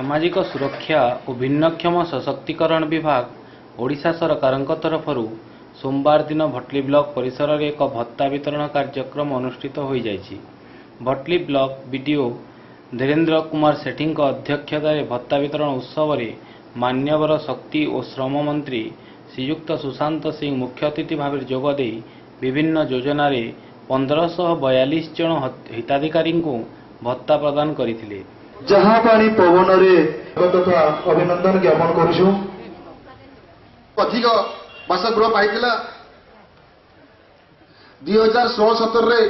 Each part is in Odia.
ସାମାଜିକ ସୁରକ୍ଷା ଓ ଭିନ୍ନକ୍ଷମ ସଶକ୍ତିକରଣ ବିଭାଗ, ଓଡ଼ିଶା ସରକାରଙ୍କ ତରଫରୁ ସୋମବାର ଦିନ ଭଟଲି ବ୍ଲକ ପରିସରରେ ଏକ ଭତ୍ତା ବିତରଣ କାର୍ଯ୍ୟକ୍ରମ ଅନୁଷ୍ଠିତ ହୋଇଯାଇଛି। ଭଟଲି ବ୍ଲକ ବିଡିଓ ଧୀରେନ୍ଦ୍ର କୁମାର ସେଠୀଙ୍କ ଅଧ୍ୟକ୍ଷତାରେ ଭତ୍ତା ବିତରଣ ଉତ୍ସବରେ ମାନ୍ୟବର ଶକ୍ତି ଓ ଶ୍ରମ ମନ୍ତ୍ରୀ ଶ୍ରୀଯୁକ୍ତ ସୁଶାନ୍ତ ସିଂ ମୁଖ୍ୟ ଅତିଥି ଭାବରେ ଯୋଗଦେଇ ବିଭିନ୍ନ ଯୋଜନାରେ 1542 ଜଣ ହିତାଧିକାରୀଙ୍କୁ ଭତ୍ତା ପ୍ରଦାନ କରିଥିଲେ। ଯାହା ପାଣି ପବନରେ ତଥା ଅଭିନନ୍ଦନ ଜ୍ଞାପନ କରୁଛୁ। ଅଧିକ ବାସଗୃହ ପାଇଥିଲା। 2016-17ରେ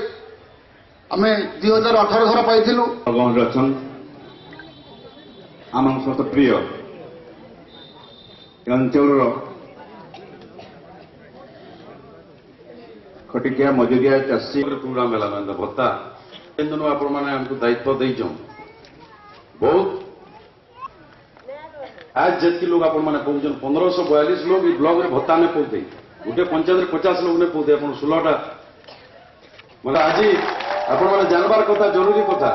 ଆମେ 2018 ଘର ପାଇଥିଲୁ। ଗହଣରେ ଅଛନ୍ ଆମ ସମସ୍ତ ପ୍ରିୟ ଏ ଅଞ୍ଚଳର ଖଟିକିଆ ମଜୁରିଆ ଚାଷୀ। ପ୍ରୋଗ୍ରାମ ହେଲା ଭତ୍ତା ଦିନ ଆପଣମାନେ ଆମକୁ ଦାୟିତ୍ୱ ଦେଇଛନ୍ ବହୁତ। ଆଜ ଯେତିକି ଲୋକ ଆପଣମାନେ କହୁଛନ୍, 1542 ଲୋକ ଏଇ ବ୍ଲକରେ ଭତ୍ତା ନେଇ ପାଉତେ। ଗୋଟେ ପଞ୍ଚାୟତରେ 50 ଲୋକ ନେଇ ପାଉତେ, ଆପଣ 16ଟା। ମାନେ ଆଜି ଆପଣମାନେ ଜାଣିବାର କଥା, ଜରୁରୀ କଥା।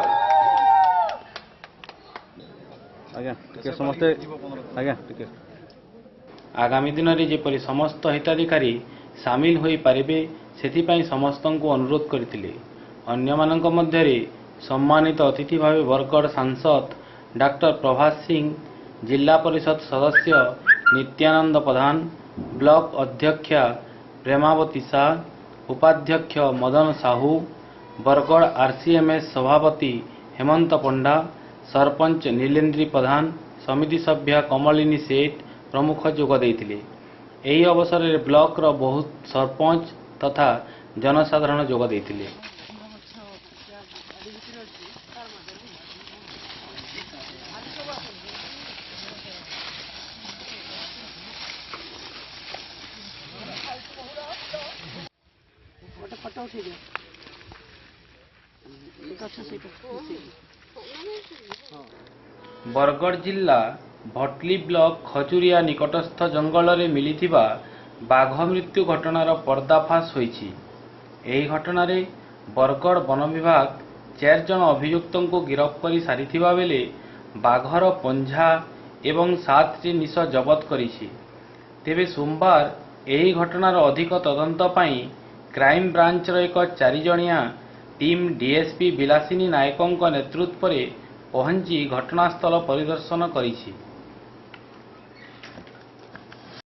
ଆଜ୍ଞା, ଟିକେ ସମସ୍ତେ ଆଜ୍ଞା ଟିକେ। ଆଗାମୀ ଦିନରେ ଯେପରି ସମସ୍ତ ହିତାଧିକାରୀ ସାମିଲ ହୋଇପାରିବେ, ସେଥିପାଇଁ ସମସ୍ତଙ୍କୁ ଅନୁରୋଧ କରିଥିଲେ। ଅନ୍ୟମାନଙ୍କ ମଧ୍ୟରେ ସମ୍ମାନିତ ଅତିଥି ଭାବେ ବରଗଡ଼ ସାଂସଦ ଡାକ୍ତର ପ୍ରଭାସ ସିଂ, ଜିଲ୍ଲା ପରିଷଦ ସଦସ୍ୟ ନିତ୍ୟାନନ୍ଦ ପ୍ରଧାନ, ବ୍ଲକ ଅଧ୍ୟକ୍ଷା ପ୍ରେମାବତୀ ସା, ଉପାଧ୍ୟକ୍ଷ ମଦନ ସାହୁ, ବରଗଡ଼ ଆରସିଏମ୍ଏସ୍ ସଭାପତି ହେମନ୍ତ ପଣ୍ଡା, ସରପଞ୍ଚ ନୀଲେନ୍ଦ୍ରୀ ପ୍ରଧାନ, ସମିତି ସଭ୍ୟା କମଳିନୀ ସେଠ ପ୍ରମୁଖ ଯୋଗ ଦେଇଥିଲେ। ଏହି ଅବସରରେ ବ୍ଲକର ବହୁତ ସରପଞ୍ଚ ତଥା ଜନସାଧାରଣ ଯୋଗ ଦେଇଥିଲେ। ଗୋଟେ ଫଟୋ ଉଠେଇ ଦିଅ ଗଛ ସହିତ ମିଶେଇକି। ବରଗଡ଼ ଜିଲ୍ଲା ଭଟଲି ବ୍ଲକ ଖଜୁରିଆ ନିକଟସ୍ଥ ଜଙ୍ଗଲରେ ମିଳିଥିବା ବାଘ ମୃତ୍ୟୁ ଘଟଣାର ପର୍ଦ୍ଦାଫାଶ ହୋଇଛି। ଏହି ଘଟଣାରେ ବରଗଡ଼ ବନ ବିଭାଗ 4 ଜଣ ଅଭିଯୁକ୍ତଙ୍କୁ ଗିରଫ କରି ସାରିଥିବା ବେଳେ ବାଘର ପଞ୍ଝା ଏବଂ 7ଟି ନିଶ ଜବତ କରିଛି। ତେବେ ସୋମବାର ଏହି ଘଟଣାର ଅଧିକ ତଦନ୍ତ ପାଇଁ କ୍ରାଇମବ୍ରାଞ୍ଚର ଏକ 4 ଜଣିଆ ଟିମ୍ ଡିଏସ୍ପି ବିଳାସିନୀ ନାୟକଙ୍କ ନେତୃତ୍ୱରେ ପହଞ୍ଚି ଘଟଣାସ୍ଥଳ ପରିଦର୍ଶନ କରିଛି।